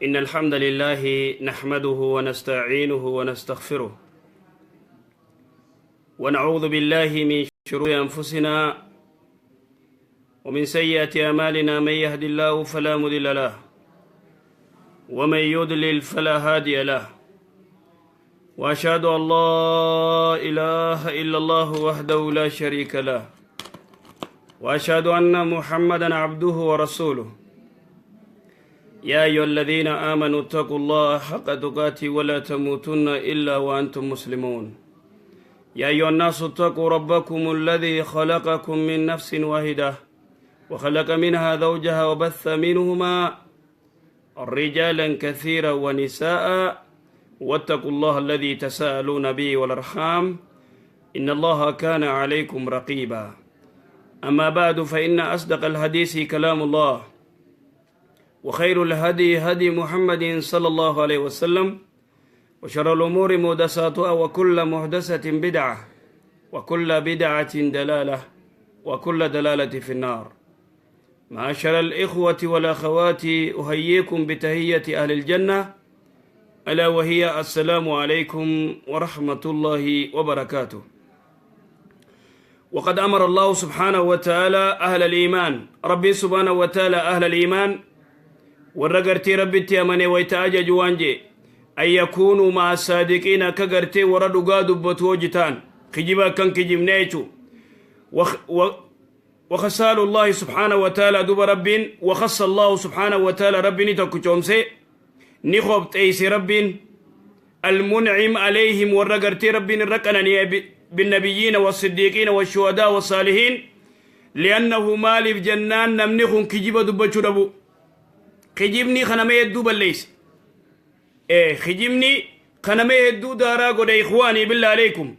إن الحمد لله نحمده ونستعينه ونستغفره، ونعوذ بالله من شرور أنفسنا ومن سيئات أعمالنا. من يهد الله فلا مضل له، ومن يضلل فلا هادي له. وأشهد أن لا إله إلا الله وحده لا شريك له، وأشهد أن محمدا عبده ورسوله. يا أيها الذين آمنوا اتقوا الله حق تقاته ولا تموتن إلا وأنتم مسلمون. يا أيها الناس اتقوا ربكم الذي خلقكم من نفس واحدة، وخلق منها زوجها، وبث منهما رجالا كثيرا ونساء، واتقوا الله الذي تساءلون به والأرحام، إن الله كان عليكم رقيبا. أما بعد، فإن أصدق الحديث كلام الله، وخير الهدي هدي محمد صلى الله عليه وسلم، وشر الأمور محدثاتها، وكل محدثة بدعة، وكل بدعة دلالة، وكل دلالة في النار. معاشر الإخوة والأخوات، أحييكم بتحية أهل الجنة، ألا وهي السلام عليكم ورحمة الله وبركاته. وقد أمر الله سبحانه وتعالى أهل الإيمان، ربي سبحانه وتعالى أهل الإيمان warra gartee Rabbitti amane wayta ajaju waan jee: أن يكونوا مع الصادقين, akka gartee warra dhugaa dubbatu hojii ta'an, kijiba akkan kijibne jechu. وخصال الله سبحانه وتعالى, duba Rabbiin وخص الله سبحانه وتعالى, Rabbiin tokko coomse ni qobxeeyse. Rabbiin المنعم عليهم, warra gartee Rabbiin irra qanani'e, بالنبيين والصديقين والشهداء والصالحين. لأنه maaliif jennaan, namni kun kijiba dubbachuu dhabu, kijibni kanama hedduu balleeyse, kijibni kanama hedduu daaraa godhe. إخواني, بالله عليكم,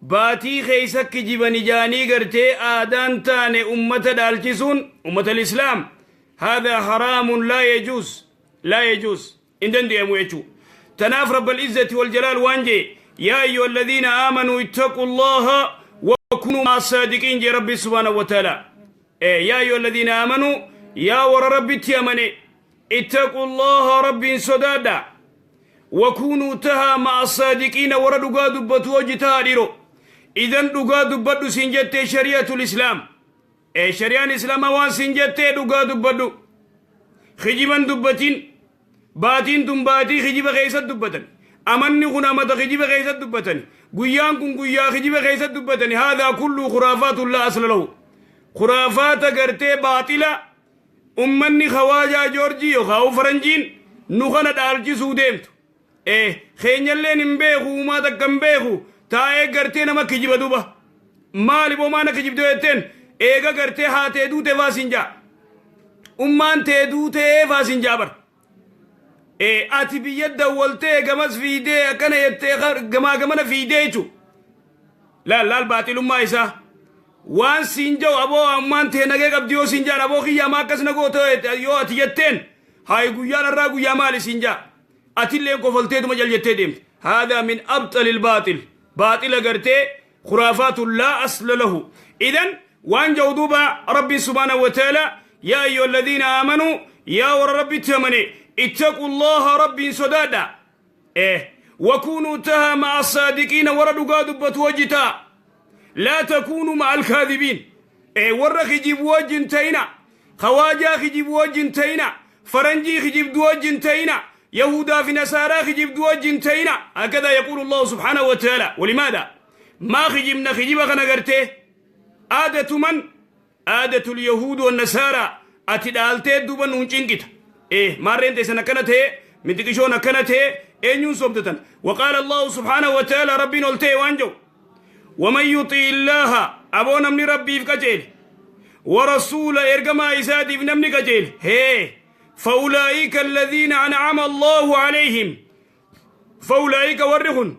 baatii keeysa kijiban ijaanii gartee aadaan taane ummata dhaalchisuun, أمة الإسلام, هذا حرام لا يجوز، لا يجوز, in dande'amu jechuu. Tanaaf رب العزة والجلال waan jee: يا أيها الذين آمنوا اتقوا الله وكونوا مع الصادقين, jee Rabbi سبحانه وتعالى. يا أيها الذين آمنوا, yaa warra Rabbitti amane, اتقوا الله, Rabbiin sodaadha, وكونوا tahaa, مع الصادقين, warra dhugaa dubbatu hojii tahaa. Dhiro idan dhugaa dubbadhu sin jettee شريعة الإسلام, shari'aan islaamaa waan sin jettee, dhugaa dubbadhu, kijiban dubbatin. Baatiin tun baatii kijiba keessat dubbatan, amanni kun amata kijiba keessat dubbatan, guyyaan kun guyyaa kijiba keessat dubbatan. هذا كله خرافات لا أصل له, khuraafaata gartee baaxila ummanni kawaajaa joorjii yookaan faranjiin nu kana dhaalchisuu deemtu. Keenyalleen hin beeku, uumaa takka hin beeku, taa'ee gartee nama kijiba. Duba maali boomaana kijibdoo jetteen, eega gartee haatee duute faasin jaa, ummaan tee duutee faasin jaa bar. Ati biyya dawwaltee gamas fiidee akkana jettee gamaa gamana fiidee jechu. Laal laal baaxilummaa isaa. Waan siin jau, aboo ammaan tee nagee qabdi yoo siin jaan, aboo kiyyaa maa akkas na goote yoo ati jetteen, hayi guyyaan irraa guyyaa maali siin jaa, atilleen kofalteetuma jal jettee deemte. هذا من أبطل الباطل, baaxila gartee خرافات لا أصل له. إذن waan jau duuba Rabbi سبحانه وتعالى: يا أيها الذين آمنوا, yaa warra Rabbitti amane, اتقوا الله, Rabbiin sodaadha, وكونوا tahaa, مع الصادقين, warra dhugaa dubbatu wajji ta'a. لا تكونوا مع الكاذبين, warra kijibu wajjin ta'ina, khawaajaa kijibu wajjin ta'ina, faranjii kijibdu wajjin ta'ina, yahudaa fi nasaaraa kijibdu wajjin ta'ina. هكذا يقول الله سبحانه وتعالى. ولماذا ما kijibna? Kijiba kana gartee عادة من عادة اليهود والنصارى ati dhaaltee duuba nuun cinqita. Maarreen teessan akkana ta'e, mintiqishoon akkana ta'e, eenyuun soobtatan? وقال الله سبحانه وتعالى, Rabbiin ol ta'e waan jedhu: ومن يطع الله, aboo namni Rabbiif qajeele, ورسوله, ergamaa isaatiif namni qajeele, hee, فأولئك الذين أنعم الله عليهم, فأولئك, warri kun,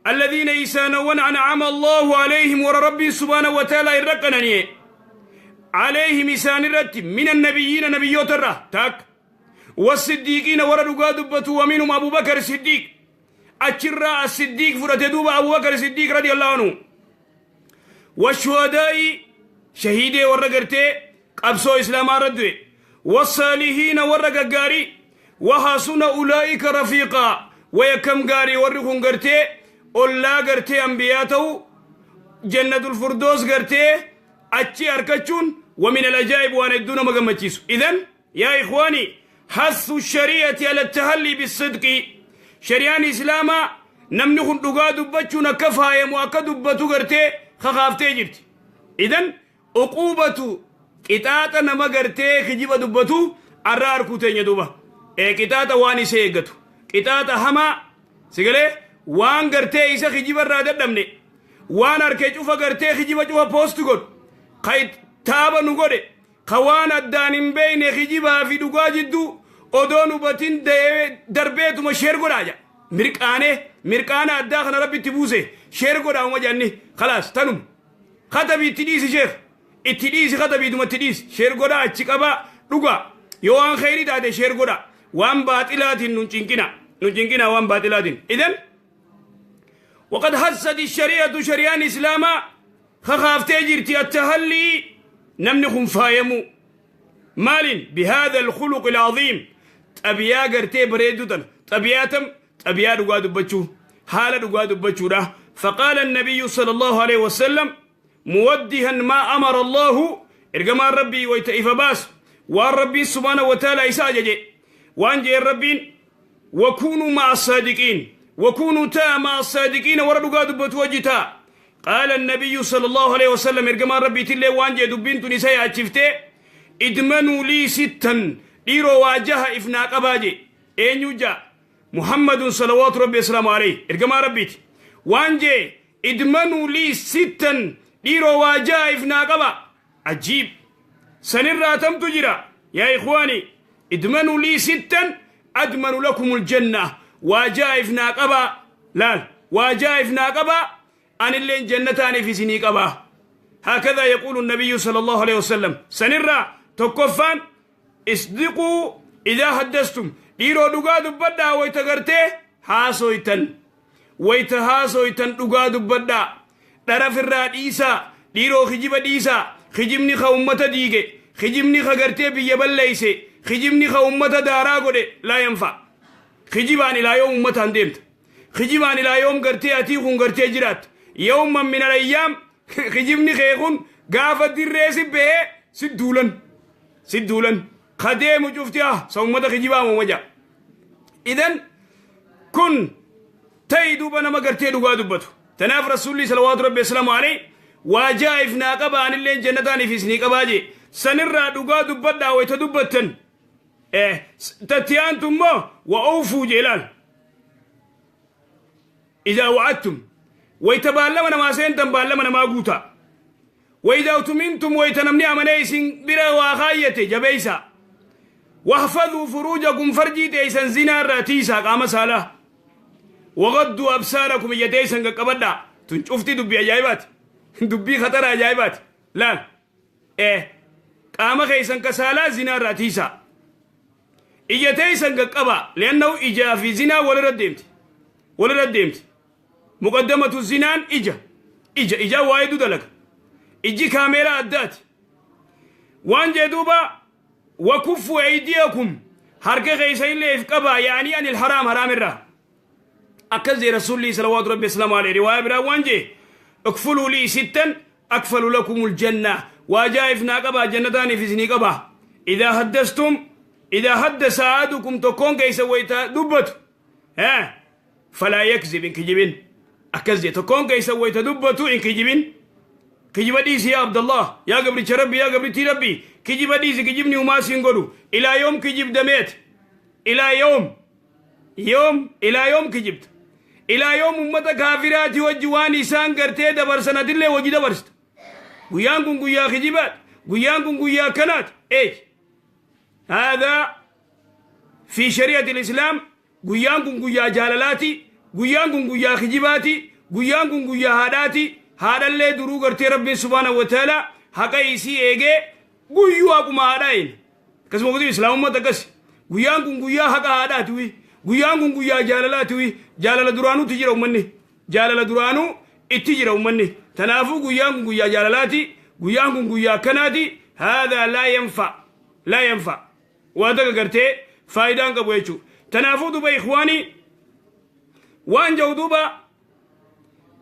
الذين, isaanowwan, أنعم الله عليهم, warra Rabbii سبحانه وتعالى irra qanani'e, عليهم, isaan irratti, من النبيين, nabiyyoota irraa tak, والصديقين, warra dhugaa dubbatu, ومنهم أبو بكر الصديق, achirraa الصديق fudhate duuba أبو بكر الصديق رضي الله عنه, والشهداء, shahiidee warra gartee qabsoo islaamaa irra du'e, والصالحين, warra gaggaarii. وحسن أولئك رفيقا. ويكم غاري ورخون غرتي أولا غرتي أنبياته جنة الفردوس غرتي أتشي أركتشون. ومن الأجائب وأن يدون مغمتشيسو. إذن يا إخواني، حث الشريعة على التهلي بالصدق. شريان إسلاما نمنخن دغا دبتشون كفاية مؤكد دبتو غرتي خخافتي جرتي. إذن عقوبة قطاطة نما غرتي خجيبة دبتو أرار كوتين يدوبا. قطاطة واني سيغتو قطاطة هما سيغلي وان غرتي إيسا خجيبة رادة دمني وان أركي چوفا غرتي خجيبة چوفا پوست گود خيط تابا نغوري خوان الدانين بين خجيبة في دغا جدو odoo hubatin darbeetuma sheer godhaa jedha. Mirqaanee mirqaana addaa kana rabbi itti buuse sheer godhaa uma jedhanni khalaas tanuma. Katabii itti dhiisi sheekh, itti dhiisi, katabiituma itti dhiisi, sheer godhaa, achi qabaa, dhugaa. Yoo waan khayrii taate sheer godhaa, waan baaxilaatiin nun cinqina, nun cinqina waan baaxilaatiin. إذن وقد حثت الشريعة شريان إسلاما خخافتي جرتي التهلي نمني خنفايمو مال بهذا الخلق العظيم. طبيعة قرتي بريدو تن طبيعتم طبيعة دغا دبچو حالة دغا دبچو ده. فقال النبي صلى الله عليه وسلم مودها ما أمر الله إرجما ربي ويتئف باس والربي سبحانه وتعالى إساجج وأنجي الربين وكونوا مع الصادقين وكونوا تا مع الصادقين وردوا دبتو وجتا. قال النبي صلى الله عليه وسلم إرجما ربي تلي وأنجي دبين تنسي أتشفتي ادمنوا لي ستا ديرو واجه إفنا قباجي أين محمد صلوات ربي السلام عليه إرجما ربيت وانجي ادمنوا لي ستا ديرو واجه إفنا قبا. عجيب سنراتم تجرا يا إخواني. ادمنوا لي ستا أدمن لكم الجنة. واجه إفنا قبا لا واجه إفنا قبا أن اللي جنتان في سني قبا. هكذا يقول النبي صلى الله عليه وسلم. سنرى تكفان اصدقوا إذا حدثتم. ديرو دغا دبدا ويتغرتي هاسويتن ويتهاسويتن دغا دبدا طرف الراديسا ديرو خجيب ديسا خجمني خا امته ديغه خجمني خا غرتي بيبليسه خجمني خا امته دارا غده لا ينفع. خجيبان الى يوم امته اندمت خجيبان الى يوم غرتي اتي خون غرتي جرات يوم من الايام خجمني خيخون غافه دريس به سدولن سدولن خديم شفتيها سومته خجيبا موجا. إذن كن تيدو بنا ما قرتي دوغا دبتو تناف رسول الله صلوات ربي السلام عليه واجا إفنا قبا عن اللين جنتان في سني قباجي سنرى دوغا دبتا ويتدبتن تتيانتم ما وأوفوا جلال إذا وعدتم ويتبالمنا ما سينتم بالمنا ما قوتا وإذا أتمنتم ويتنمني أمنيسين برا وخايتي جبيسا واحفظوا فروجكم فرجي تيسن زنا راتيسا قام سالا وغضوا أبصاركم يتيسن قبدا تنشوفتي دبي عجائبات دبي خطر عجائبات لا قام خيسن كسالا زنا راتيسا إجتيسن قبا لأنه إجا في زنا ولا ردمت ولا ردمت مقدمة الزنان إجا إجا إجا وايدو دلك إجي كاميرا أدات وان جدوبا وكفوا أيديكم حركة غيسين لي قبا يعني عن الحرام حرام الرا أكزي رسول الله صلوات ربي السلام عليه رواية برا وانجي اكفلوا لي ستا أكفل لكم الجنة واجايفنا قبا جنتان في سني قبا إذا حدثتم إذا حدث أحدكم تكون كيس ويتا دبت ها فلا يكذب إن كجبين أكزي تكون كيس ويتا دبت إن كجبين كجيب ديسي يا عبد الله يا قبري ربي يا قبري ربي كجيب ديسي كجيبني وما سينقولوا إلى يوم كجيب دميت إلى يوم يوم إلى يوم كجبت إلى يوم أمة كافرات وجواني سان قرتي دبر سنة اللي وجي دبرست ويانكم ويا خجيبات ويانكم ويا كنات إيش هذا في شريعة الإسلام ويانكم ويا جلالاتي ويانكم ويا خجيباتي ويانكم ويا هاداتي هذا اللي درو قرتي ربي سبحانه وتعالى حقا يسي ايجي قيو اكو ما هداين كسمو قدو إسلام ما تكس قيان قيا حقا هداتوي قيان قيا جالالاتوي جالال درانو تجرى مني جالال درانو اتجرى مني تنافو قيان قيا جالالاتي قيان قيا كناتي هذا لا ينفع لا ينفع وهذا قرتي Faayidaan qabu jechuudha. Tanaafuu duba ikhwaanii waan jedhu duuba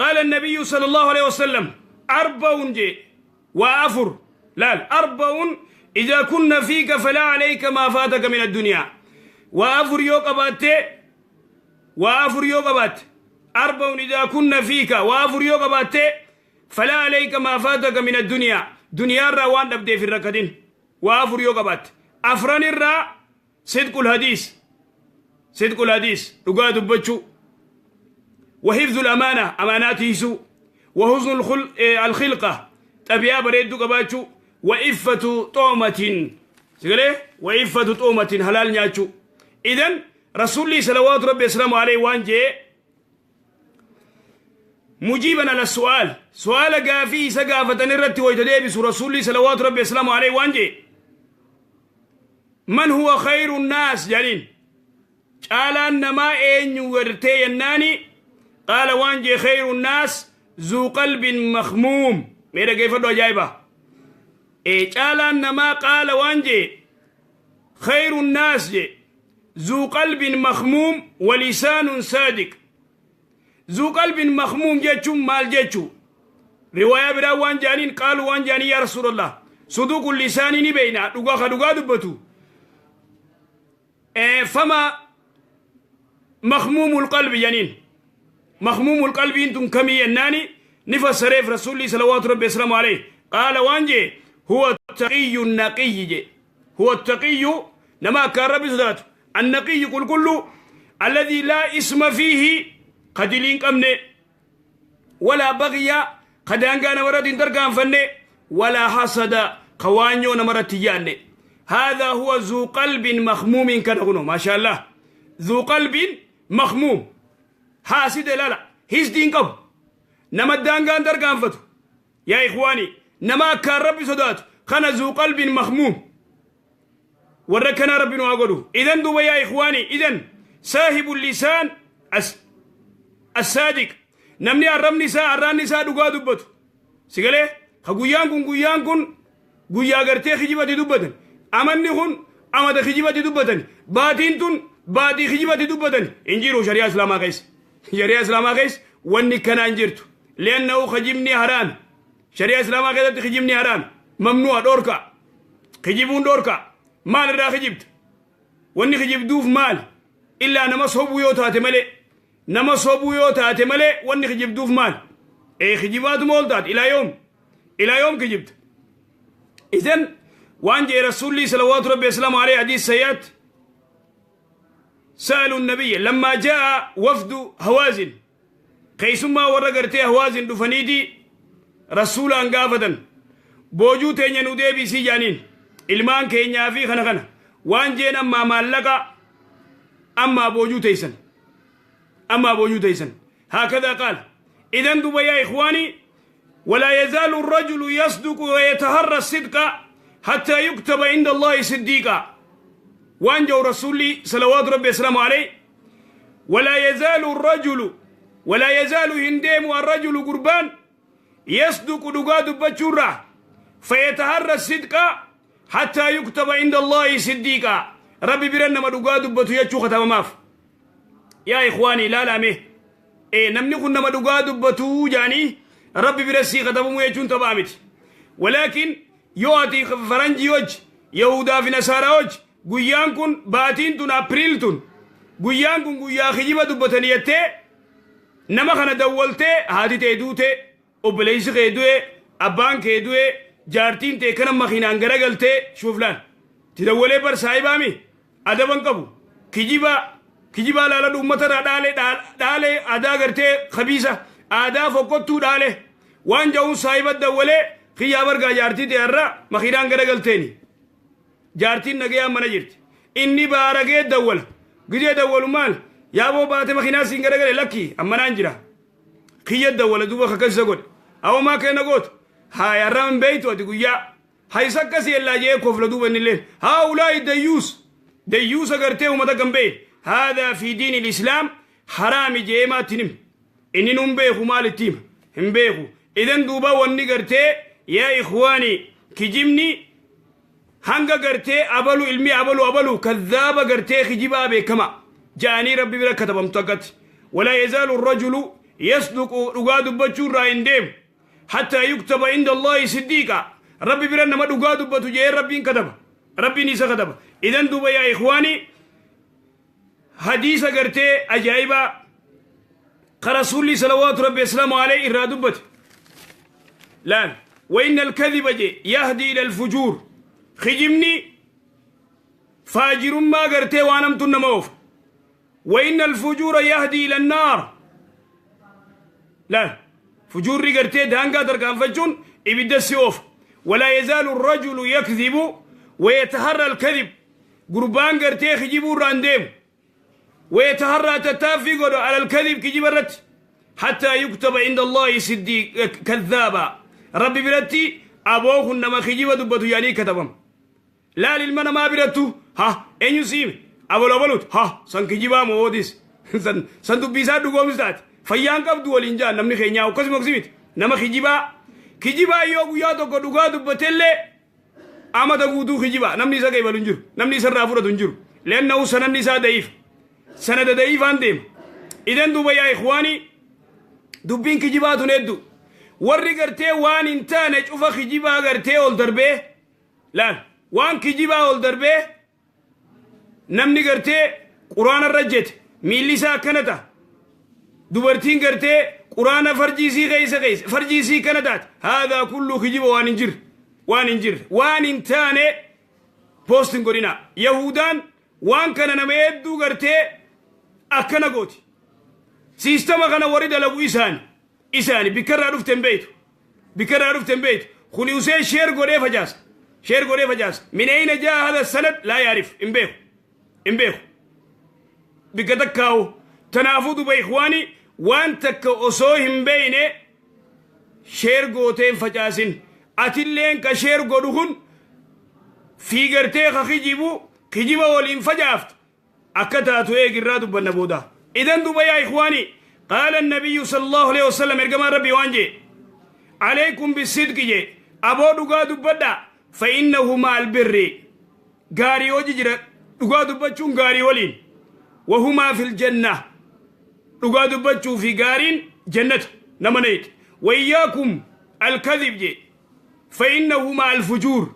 قال النبي صلى الله عليه وسلم أربع جي وأفر لا أربع إذا كن فيك فلا عليك ما فاتك من الدنيا. وأفر يوقبات وأفر يوقبات أربع إذا كن فيك وأفر يوقبات فلا عليك ما فاتك من الدنيا. دنيا روان نبدي في الركدين وأفر يوقبات أفران الرا صدق الحديث، صدق الحديث رقاد بچو، وحفظ الأمانة أمانات يسو، وحسن الخلقة تبيا بريدو قباتشو، وإفة طعمة سيقولي وإفة طعمة حلال نياتشو. إذن رسولي صلوات ربي السلام عليه وانجي مجيبا على السؤال، سؤال قافي سقافة نرت ويتديبس رسولي صلوات ربي السلام عليه وانجي من هو خير الناس جالين قال ما إن ورتي الناني قال وانجي خير الناس ذو قلب مخموم. ميرا كيف دو جايبه إيه قال ما قال وانجي خير الناس جي ذو قلب مخموم ولسان صادق. ذو قلب مخموم جيتشو مال جيتشو رواية برا وانجانين قالوا وانجاني يا رسول الله صدوق اللسان نبينا دغا خدغا دبتو إيه فما مخموم القلب جانين مخموم القلب انتم كمي الناني نفسر رسول الله صلوات ربي وسلامه عليه قال وانجي هو التقي النقي جي. هو التقي نما كان ربي ذاته النقي قل كله الذي لا اسم فيه قدلين قمني ولا بغي قد أنقان مرد درقان فني ولا حسد قوانيو نمرد تجاني. هذا هو ذو قلب مخموم كنغنو ما شاء الله ذو قلب مخموم حاسد لا لا هز دين قب نما دانقان درقان فتو يا إخواني نما كان ربي صدات خنا ذو قلب مخموم وركنا ربي نواقله. إذن دوبا يا إخواني إذن صاحب اللسان الصادق نمني الرم نساء الران نساء دقا دبتو سيقالي خقويان كن قويان كن قويا قرتي خجيبتي دبتن أمني خن أمد خجيبتي دبتن باتين تن باتي خجيبتي دبتن انجيرو شريعة إسلاما قيس شريعة إسلاما قيس واني كان انجرتو لأنه خجيبني هران شريعة إسلاما قيس خجيبني هران ممنوع دوركا خجيبون دوركا مال را خجبت واني خجيب دوف مال إلا نما صوبو يوتاتي ملي نما صوبو يوتاتي ملي واني خجيب دوف مال اي خجيبات مولتات إلى يوم إلى يوم خجبت. إذن وانجي رسول الله صلوات ربي وسلامه عليه حديث سيئات سألوا النبي لما جاء وفد هوازن قيسما ورقرتي هوازن دفنيدي رسول أنقافة بوجو تينيا ندبي سيجانين ilmaan keenyaa fi kana kana waan jeen ammaa maallaqa ammaa boojuu teeysan ammaa boojuu teeysan هكذا قال. إذن duba يا إخواني ولا يزال الرجل يصدق ويتهرى الصدق حتى يكتب عند الله صديقا. وان جو رسولي صلوات ربي وسلامه عليه ولا يزال الرجل ولا يزال هنديم الرجل قربان يصدق دقاد بجرة فيتهرى الصدق حتى يكتب عند الله صديقا. ربي برنا ما دقاد بتو يچو ختم ماف يا إخواني لا لا مه إيه نمني كنا ما دقاد بتو جاني ربي برسي ختم يچون تبامت. ولكن يؤتي فرنجي وجه يهودا في نصارى وجه guyyaan kun baatiin tun April tun guyyaan kun guyyaa kijiba dubbataniyattee nama kana dawwaltee haati tee duute obboleessi kee du'e abbaan kee du'e jaartiin tee kana makiinaan garagaltee shuuflaan ti dawwalee bar saahibaami adaban qabu kijiba kijibaa laaladhu uummatarraa dhaalee dhaalee aadaa gartee kabiisa aadaa fokkottuu dhaale waan ja'uun saahiba dawwalee kiyyaa bargaa jaartii tee irra makiinaan garagalteeni jaartiin nagayaan mana jirti inni baaragee dawwala gidee dawwalu maal yaaboo baate makiinaa siin garagale lakki ammanaan jira kiyya dawwala duuba kakasisa godhe awwamaa kenna gootu haa yarra hin beeytu ati guyyaa haysa akkasii ellaa jee kofla duuba innilleen haa ulaayi dayyuus dayyuusa gartee uummata kan beeye هذا في دين الإسلام حرام جيما تنم إني نم بيخو مال التيم هم بيخو إذن دوبا وني قرتي يا إخواني كجمني Hanga gartee abalu ilmi abalu abalu kadhaaba gartee kijibaa beekama ja'anii Rabbi bira katabamtu akkatti. Walaa yazaalu rajulu yasduqu, dhugaa dubbachuu irraa hin deemu, hattaa yuktaba inda Allaahi siddiiqa, Rabbi bira nama dhugaa dubbatu jedhee Rabbiin kataba, Rabbiin isa kataba. Idan duuba yaa ikhwaanii, hadiisa gartee ajaa'ibaa ka Rasuulli salawaatu Rabbi aslaamu alayhi irraa dubbate laal. Wa inna alkadhiba je yahdi ila alfujuur, kijibni faajirummaa gartee waan hamtuun nama oofa. Wa inna alfujuura yahdi ila annaar, laal, fujuurri gartee daangaa tarkaanfachuun ibidda si oofa. Walaa yazaalu rajulu yakdhibu wayataharra alkadhib, gurbaan gartee kijibuu irraa hin deemu, wayataharraa tattaaffii godho alal kadhib, kijiba irratti, hattaa yuktaba inda Allaahi siddiiq kadhaaba, Rabbi biratti aboo kun nama kijiba dubbatu yaanii katabama. Laal, ilma namaa birattu ha eenyu siime abalu abaluut ha san kijibaa mootis san san dubbii isaa dhugoomsi taate fayyaan qabdu waliin jaan. Namni keenyaa akkasuma akkasii miti. Nama kijibaa kijibaa yoo guyyaa tokko dhugaa dubbatellee amata guutuu kijibaa, namni isa qeebalu hin jiru, namni isa irraa fudhatu hin jiru, leannahu sananni isaa da'iif, sanada da'iifaan deema. Idan duuba yaa ikhwaanii, dubbiin kijibaa tun hedduu. Warri gartee waan hin taane cufa kijibaa gartee ol darbee, laal, waan kijibaa ol darbee namni gartee Quraana irra jete miilli isaa akkana ta'a, dubartiin gartee Quraana farjiisii keessa keessa farjiisii kana taate, haadaa kulluu kijiba. Waan hin jirre, waan hin jirre, waan hin taane post hin godhinaa. Yahudaan waan kana nama hedduu gartee akkana gooti. Siistama kana warri dalagu isaani. Isaani bikka irraa dhufte hin beeytu, bikka irraa dhufte hin beeytu. Kuni usee share godhee facaasa, share godhee facaasa. Min ayna jaa hada sanad laa yaarif, hin beeku, hin beeku bikka takkaawu. Tanaafuu duba ikhwaani, waan takka osoo hin beeyne share gootee hin facaasin. Atilleen ka share godhu kun fi gartee ka kijibu kijiba waliin facaaftu akka taatu eeg, irraa dubbanna booda. Idan duba yaa ikhwaani, qaala annabiyyu sallallahu alaihi wasallam, ergamaan Rabbii waan jee: alaykum bisidqi jee, aboo dhugaa dubbadha, fa innahu ma'al birri, gaarii hoji jira dhugaa dubbachuun gaarii waliin, wahumaa fil janna, dhugaa dubbachuu fi gaariin jannata nama nayit. Wayyaakum alkadhib jee, fa innahu ma'al fujuur,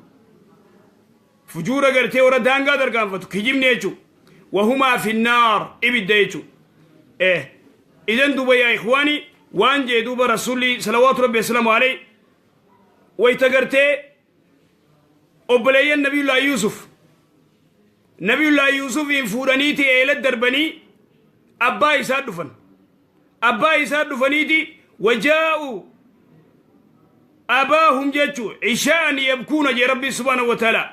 fujuura gartee warra daangaa tarkaanfatu kijibni jechuu, wahumaa fi naar, ibidda jechuu. Idan duba yaa ikhwaani, waan jee duuba Rasuli salawaatu Rabbi wasalaamu alayhi, wayta gartee obboleeyyan Nabiyullaa Yuusuf, Nabiyullaa Yuusufiin fuudhaniiti eela darbanii abbaa isaa dhufan, abbaa isaa dhufaniiti, wajaa'u abaahum jechuu ishaan yabkuuna jee Rabbi subhaanahu wa ta'ala.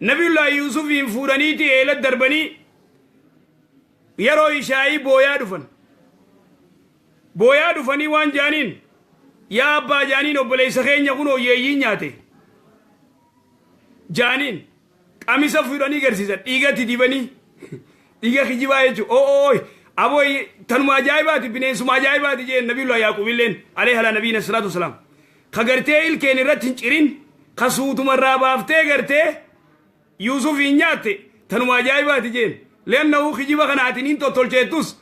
Nabiyullaa Yuusufiin fuudhaniiti eela darbanii yeroo ishaayii booyaa dhufan. Booyaa dhufanii waan jaaniin: yaa abbaa jaaniin, obboleessa keenya kunoo yeeyyiin nyaate jaaniin. Qamisa fuudhanii garsiisan, dhiigatti dibanii, dhiiga kijibaa jechuun. Oo aboo, tanuma ajaa'ibaati, bineensuma ajaa'ibaati jeen Nabiyullah Yaaqub illeen alayhi ala nabiyina salaatu wasalaam. Ka gartee ilkeen irratti hin cirin, ka suutuma irraa baaftee gartee Yuusuf hin nyaatte, tanuma ajaa'ibaati jeen. Leannahu kijiba kana ati niin tottolcheettus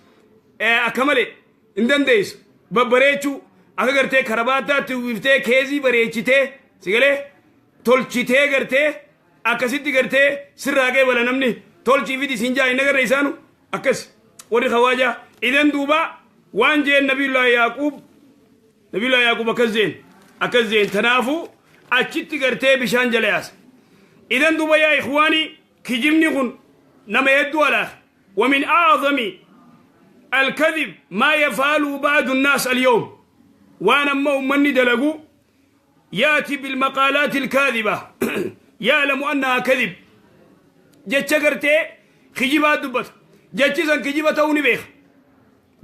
akka malee hin dandeessu babbareechuu, akka gartee karabaataatti uwwiftee keezii bareechitee sigalee tolchitee gartee akkasitti gartee sirraa qeebala. Namni tolchii fidi siin jaa hin agarre isaanu akkas warri kawaajaa. Idan duuba waan jeen Nabiyullaa Yaaquub, Nabiyullaa Yaaquub akkas jeen, akkas jeen. Tanaafuu achitti gartee bishaan jala yaasa. Idan duuba yaa ikhwaanii, kijibni kun nama hedduu alaaf. ومن أعظم الكذب ما يفعله بعض الناس اليوم، وأنا ما أمني دلقوا، يأتي بالمقالات الكاذبة يعلم أنها كذب. Jecha gartee kijibaa dubbata. Jechi san kijiba ta'uu ni beeka,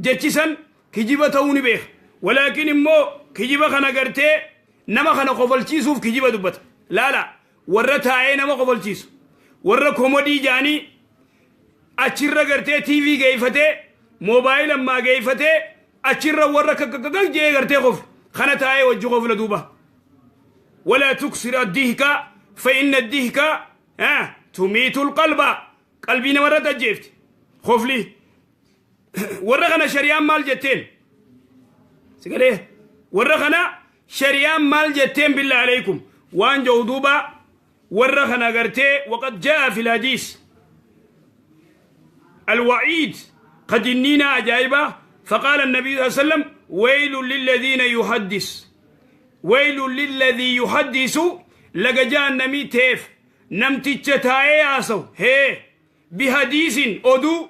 jechi san kijiba ta'uu ni beeka, walaakin immoo kijiba kana gartee nama kana kofalchiisuuf kijiba dubbata. Laala, warra taa'ee nama kofalchiisu, warra comedy jaanii achirra gartee TV geeyfatee, moobaayil ammaa geeyfatee achirra warra kakkakakak jee gartee kof kana taa'ee wajji kofla. Duuba ولا تكثر الضحك فإن الضحك Tumiitul qalba, qalbii namarratti ajjeefti kofli. Warra kana shari'aan maal jetteen? Sigalee warra kana shari'aan maal jetteen? Billaa alaykum, waan jedhu duuba warra kana gartee. Waqad jaa fi lhadiis الوعيد قد إنينا عجائبا. فقال النبي صلى الله عليه وسلم: ويل للذين يحدث، ويل للذي يحدث. لقى جاء النبي تيف نمتج تاي آسو هي بحديث أدو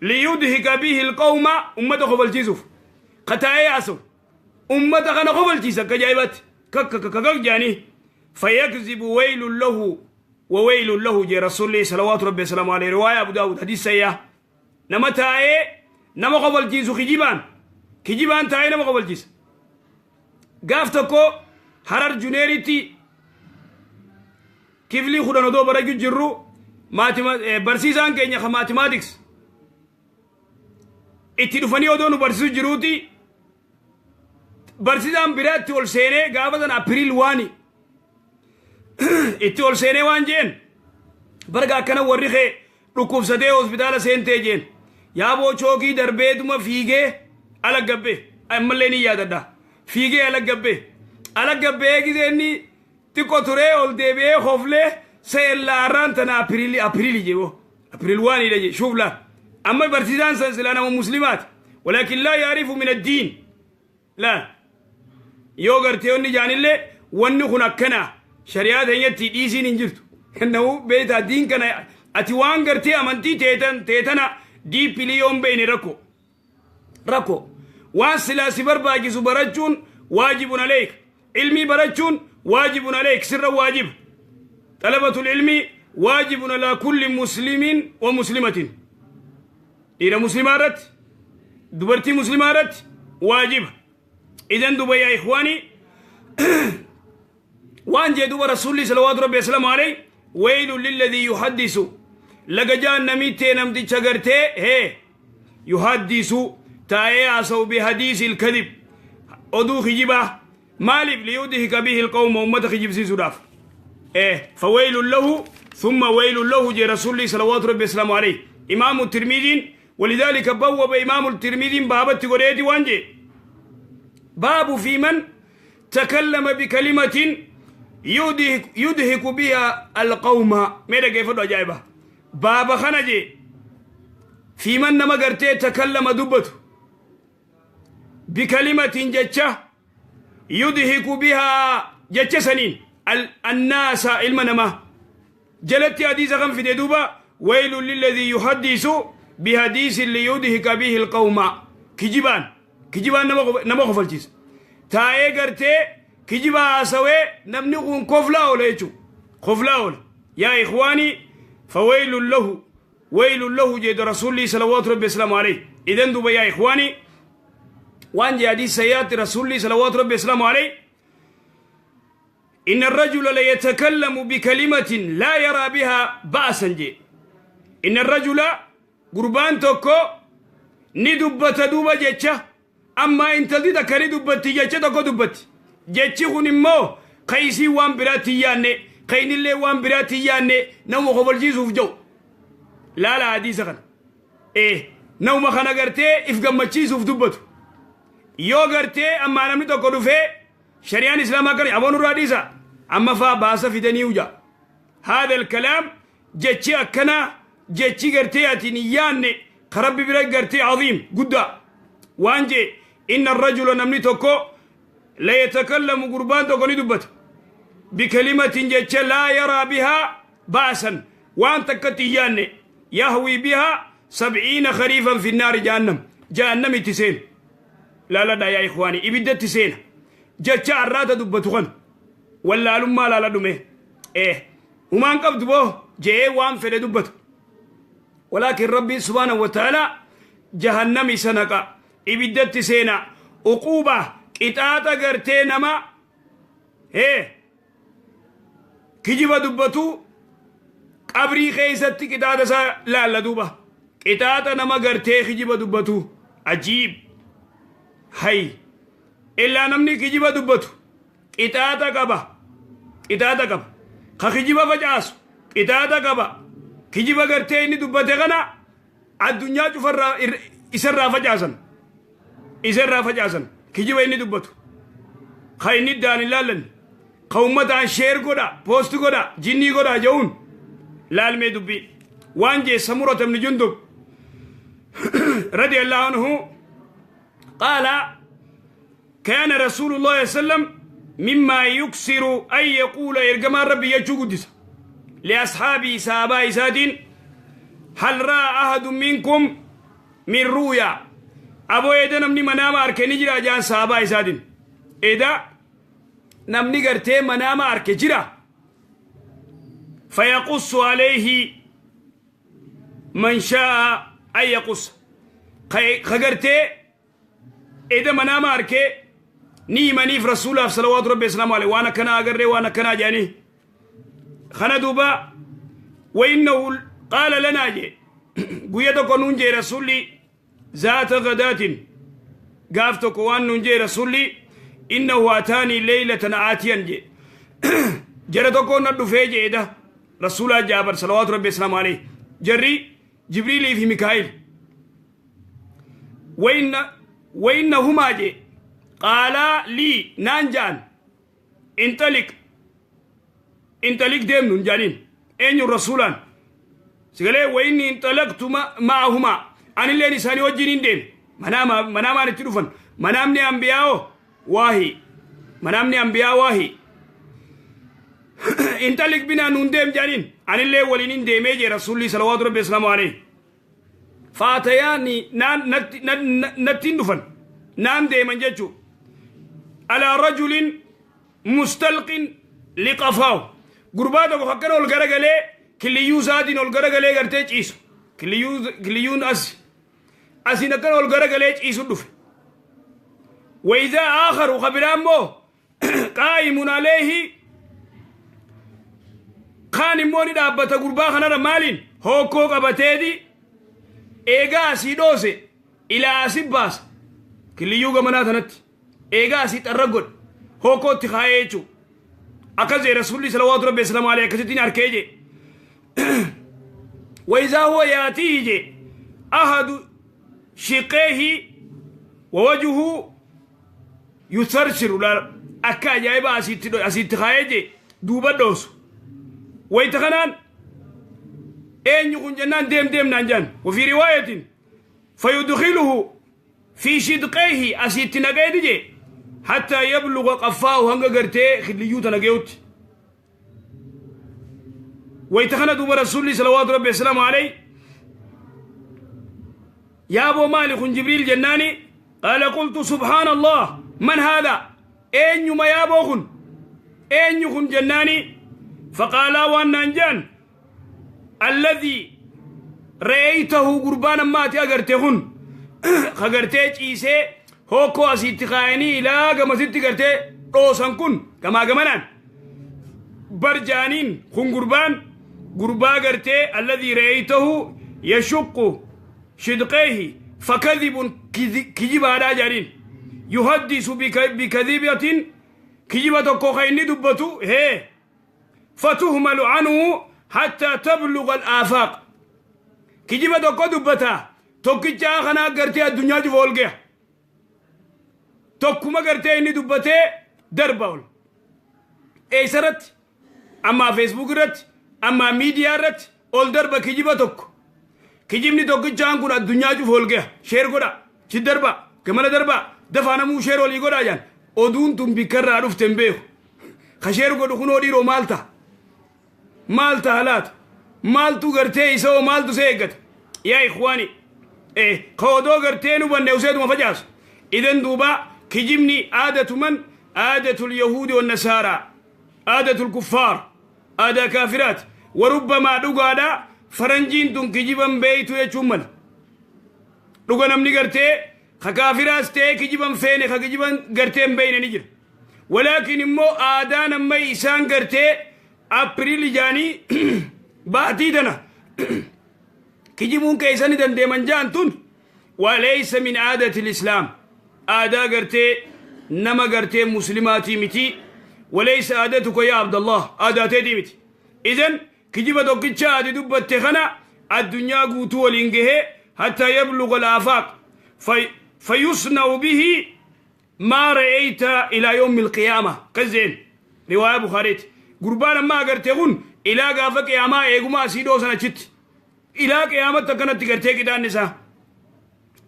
ليضحك به القوم، أمة خبل جيسوف قتاي آسو أمة كان خبل جيسا كجايبات كك كك كك جاني فيكذب، ويل له وويل له. جي رسول الله صلوات ربي وسلامه عليه، رواية أبو داود، حديث سيئة. نما تاي نما قبل جيسو kijibaan kijibaan taa'ee nama qobalchiisa. Gaaf tokko Harar junioritti kiflii 10 odoo barachuu jirru, barsiisaan keenya ka mathematics itti dhufanii odoo nu barsiisu jiruuti, barsiisaan biraatti ol seenee, gaafa sana April 1, itti ol seenee waan jeen: "Barga akkana warri kee dhukkubsatee hospitaala seentee?" jeen. Yaaboo chookii darbeetuma fiigee ala gabbee, ammallee ni yaadadha, fiigee ala gabbee, ala gabbee gisee inni xiqqoo turee ol deebi'ee hoflee, seellaa arraan tana April April jee, April 1dha jee. Shuuf laa, amma barsiisaan san silaa nama muslimaati, ولكن لا يعرف من الدين. Laa, yoo gartee wanni jaanillee wanni kun akkana shari'aa teenyatti dhiisiin hin jirtu. Kennamu beektaa, diin kana ati waan gartee amantii teetan teetana deeply yoon beeyne rakko rakko. Waan silaa si barbaachisu barachuun واجب عليك. Ilmii barachuun واجب عليك, sirra waajib. طلبة العلم واجب على كل مسلم ومسلمة. Dhiira muslimaa irratti, dubartii muslimaa irratti waajiba. إذن duba يا إخواني, waan jee duba rasuulli صلوات ربي وسلامه عليه: ويل للذي يحدث. Laga jahannamittee namticha gartee hee يحدث taa'ee haasa'u بحديث الكذب, oduu kijibaa. Maaliif? ليضحك به القوم, ummata kijibsiisuudhaaf. فويل له ثم ويل له jee rasuulli صلوات ربي وسلامه عليه. Imaamu Tirmiiziin ولذلك بوب imaamu Tirmiiziin baabatti godheeti waan jee: باب في من تكلم بكلمة يضحك بها القوم. ماذا كيف أجايبه باب خنجي في من نما قرتي تكلم دبته بكلمة جتشة يضحك بها جتشة سنين الناس المنما. جلت حديث كم في دوبا: ويل للذي يحدث بحديث ليضحك به القوم. Kijibaan kijibaan nama kofalchiisa. Taa'ee gartee kijiba haasawee namni kun koflaa oola jechuudha, koflaa oola. يا إخواني, فويل له ويل له جيد رسولي صلوات ربي وسلامه عليه. إذن دوبا يا إخواني, waan jee حديث سيات رسولي صلوات ربي وسلامه عليه: إن الرجل ليتكلم بكلمة لا يرى بها بأسا. جي إن الرجل gurbaan tokko ni dubbata duuba jecha, amma intalti takka ni dubbatti, jecha tokko dubbatti. Jechi kun immoo kaysii waan biraatti hin yaanne, kaynillee waan biraatti hin yaanne, nama kobolchiisuuf jiru. Laala hadiisa kana, nama kana gartee if gammachiisuuf dubbatu. Yoo gartee ammaa namni tokko dhufee shari'aan islaamaa kana aboon irraa dhiisa, amma faa baasa fidanii uja. هذا الكلام, jechi akkanaa, jechi gartee ati hin yaanne, ka rabbi bira gartee عظيم guddaa. Waan jee: إن الرجل namni tokko ليتكلم gurbaan tokko ni dubbata بكلمة jecha لا يرى بها بأسا, waan takkatti hin yaanne, يهوي بها 70 خريفا في النار جهنم. Jahannam itti seenu laaladha. يا إخواني, ibiddatti seena jecha arraata dubbatu kan wallaalummaa laala dhume. Humaan qabdu boo jee waan fedhe dubbatu, ولكن rabbiin سبحانه وتعالى jahannam isa naqa, ibiddatti seena. Uquuba qixaaxa gartee nama kijiba dubbatu qabrii keeysatti qixaaxa isaa laalla duuba. Qixaaxa nama gartee kijiba dubbatu ajiib hay. Illaa namni kijiba dubbatu qixaaxa qaba, qixaaxa qaba. Ka kijiba facaasu Qixaaxa qaba. Kijiba gartee inni dubbate kana addunyaa cufarraa isarraa facaasan. Isarraa facaasan. Kijiba inni dubbatu. Ka inni daan hin laallanne. Ka ummataan share godha, post godha, jinnii godha je'uun laalmee dubbii. Waan jee Samurata ibn Jundub radiyallahu anhu qaala كان رسول الله صلى الله عليه وسلم مما يكثر أن يقول إرجما ربي يجو قدس لأصحابه سابا إساتين هل رأى أحد منكم من رؤيا؟ أبو إذا نمني منام أركني جرا جان سابا إساتين إذا نمني قرتي منام أركي جرا فيقص عليه من شاء أن يقص. خقرتي إذا منام أركي ني منيف رسول الله صلوات ربي وسلامه عليه وانا كنا أقري وانا كنا جاني خندوبا. وإنه قال لنا جي قيادة قانون جي رسولي ذات غدات قافتك وان جي رسولي إنه أتاني ليلة آتيا جي جرى كون ندفع جي ده رسول الله جابر صلوات ربي وسلامه عليه جري جبريل في ميكائيل وإنهما جي قال لي نانجان انطلق انطلق ديم نجانين أين الرسولان سقالي وإني انطلقت معهما أنا اللي نساني وجهين ديم منام منام التلفون منامني أنبياء واهي منامني أنبياء واهي انطلق بنا نندم جانين أنا اللي ولين ديمي رسولي صلوات ربي وسلامه عليه فاتياني نان نتين دفن نام ديما جاتشو على رجل مستلق لقفاه قرباته وخكره الغرغلي كليو ساتين الغرغلي غرتي چيس كليون أس نكره الغرغلي چيس دف وإذا آخر خبرامو قائم عليه خان موني دابته قربا خنا مالين هوكو قبتيدي إيغا سيدوسي إلى أسيباس كليو غمنا تنت إيغا سيت الرجل هوكو تخايچو أكزي رسول الله صلوات ربي وسلامه عليه كستين أركيجي وإذا هو يأتيه أحد شقيه ووجهه يثرثر لا أكا جايبا أسيت خايجي دوبا دوس ويتخنان أين يكون جنان ديم ديم نانجان. وفي رواية فيدخله في شدقيه أسيت نقيدجي حتى يبلغ قفاه هنگا غرتي خليوتا نقيوت. ويتخنى دوب رسول الله صلوات ربي وسلامه عليه يا أبو مالك جبريل جناني قال قلت سبحان الله من هذا أين يما يا أبو أين يكون جناني؟ فقال وأن الذي رأيته قربانا ما تأغرتهن خغرتي چيسه هوكو أسيت خايني إلى كما ستي غرتي روسان كن كما كمانان برجانين خن قربان قربا غرتي الذي رأيته يشق شدقيه فكذب كجب على جارين يحدث بكذبة كجبة كوخيني دبتو هي فتهمل عنه حتى تبلغ الآفاق. كجبة كدبتا توكيجا خنا غرتي الدنيا جوولغي توكما غرتي اني دبته درباول ايسرت اما فيسبوك رت اما ميديا رت اول دربا كجبة توك كجبني توكيجا كون الدنيا جوولغي شير غدا چي دربا كمل دربا دفانا مو شير ولي غدا جان اودون تم بكر عرفتن بيه خشير غدو خنو ديرو مالتا مالتا هلات مالتو غرتي سو مالتو سيغت يا اخواني ايه خودو غرتي نو بنده وسيد مفجاس. اذن دوبا كجمني عادة من؟ عادة اليهود والنصارى، عادة الكفار، عادة كافرات. وربما دوغادا فرنجين تون كجبن بيتو يچومل دوغا نمني غرتي خكافرات تي كجبن فين خكجبن غرتي بين نجر. ولكن مو آدان ما إسان غرتي أبريل جاني بعديدنا كجيبون كيساني دندي جانتون وليس من عادة الإسلام. عادة غرتي نما غرتي مسلماتي متي وليس عادتك يا عبد الله عادتي متي. إذن Kijiba tokkicha ati dubbatte kana addunyaa guutuu waliin gahee hattaa yabluga alaafaaq fayusna'u bihi maa ra'ayta ilaa yawmi alqiyaama kazzeen. Riwaayaa Bukaariiti. Gurbaan amma agarte kun ilaa gaafa qiyaamaa eeguma asii dhoosan achitti ilaa qiyaamatti akkanatti gartee qixaanni isaa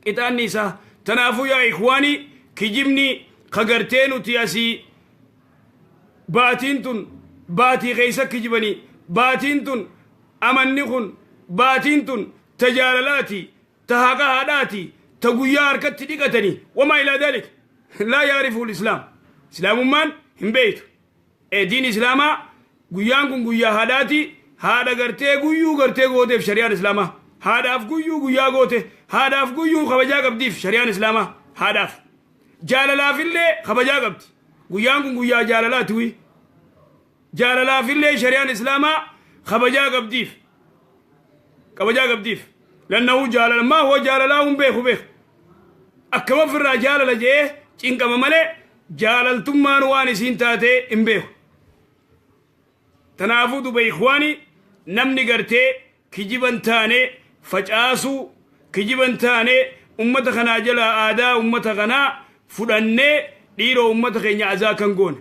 qixaanni isaa. Tanaafuu yaa ikhwaanii, kijibni ka gartee nuti asii baatiin tun baatii keessa kijibanii, baatiin tun amanni kun baatiin tun ta jaalalaati, ta haqa haadhaati, ta guyyaa harkatti dhiqatanii wamaa ilaa daalik laa yaarifu islaam. Islaamummaan hin beeytu. Diin islaamaa guyyaan kun guyyaa haadhaati, haadha gartee guyyuu gartee gooteef shari'aan islaamaa haadhaaf guyyuu guyyaa goote, haadhaaf guyyuu kabajaa qabdiif shari'aan islaamaa, haadhaaf jaalalaafillee kabajaa qabdi. Guyyaan kun guyyaa jaalalaati wi jaalalaafillee shari'aan islaamaa kabajaa qabdiif, kabajaa qabdiif. Lannahu jaalala maa huwa jaalalaa hun beeku beeku akkama ofirraa jaalala jee cinqama malee jaalaltummaan waan isiin taate hin beeku. Tanaafuu duba ikhwaani, namni gartee kijiban taane facaasuu, kijiban taane ummata kanaa jala aadaa ummata kanaa fudhannee dhiiroo ummata keenya azaa kan goone,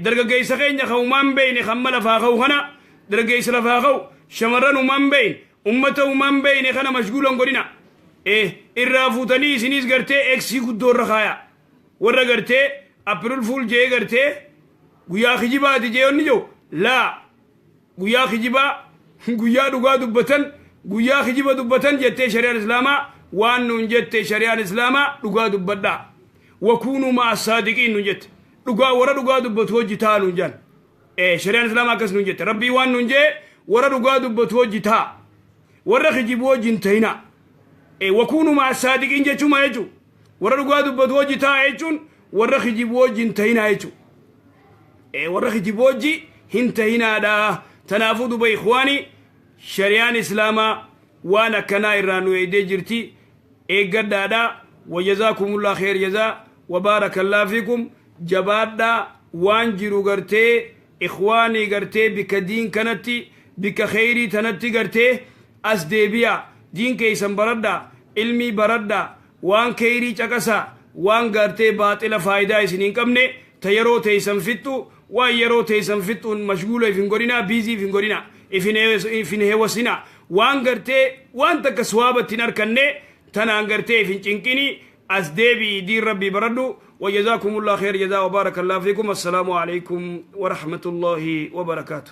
dargaggeessa keenya kan umaan beeyne kan ma lafaa ka'u kana, dargaggeessa lafaa ka'u, shamarran umaan beeyne, ummata umaan beeyne kana mashguulan godhina. Irraa fuutanii isiniis gartee eksii guddoo irra kaaya. Warra gartee April Fool jee gartee guyyaa kijibaati jee onni jiru, laa, guyyaa kijibaa guyyaa dhugaa dubbatan, guyyaa kijiba dubbatan jettee shari'aan islaamaa waan nuun jette? Shari'aan islaamaa dhugaa dubbadhaa, wakuunuu ma'a saadiqiin nuun jette. Dhugaa warra dhugaa dubbatu hojii ta'a nuun jaan. Shari'aan islaamaa akkas nuun jette. Rabbii waan nuun jee, warra dhugaa dubbatu hojii ta'a, warra kijibu wajjin ta'ina. Wakuunuu ma'a saadiqiin jechuun maal jechuu? Warra dhugaa dubbatu hojii ta'a jechuun warra kijibu wajjin ta'inaa jechuu. Warra kijibu wajji hin ta'inaadha. Tanaafuu duba ikhwaani, shari'aan islaamaa waan akkanaa irraa nu eegdee jirti, eeggadhaadha. Wajazaakumullah kheer jazaa wabaarakallah fiikum. Jabaadhaa. Waan jiru gartee ikhwaanii gartee bikka diin kanatti, bikka kheyrii tanatti gartee as deebi'a, diin keeysan baradhaa, ilmii baradhaa, waan kheyrii caqasaa. Waan gartee baaxila faayidaa isin hin qabne ta yeroo teeysan fixxu, waan yeroo teeysan fixxuun mashguula if hin godhinaa, busy if hin godhinaa, if hin hewasinaa. Waan gartee waan takka sawaabatti hin arkanne tanaan gartee if hin cinqini. As deebi'i, diin rabbii baradhu. وجزاكم الله خير جزاء وبارك الله فيكم. السلام عليكم ورحمة الله وبركاته.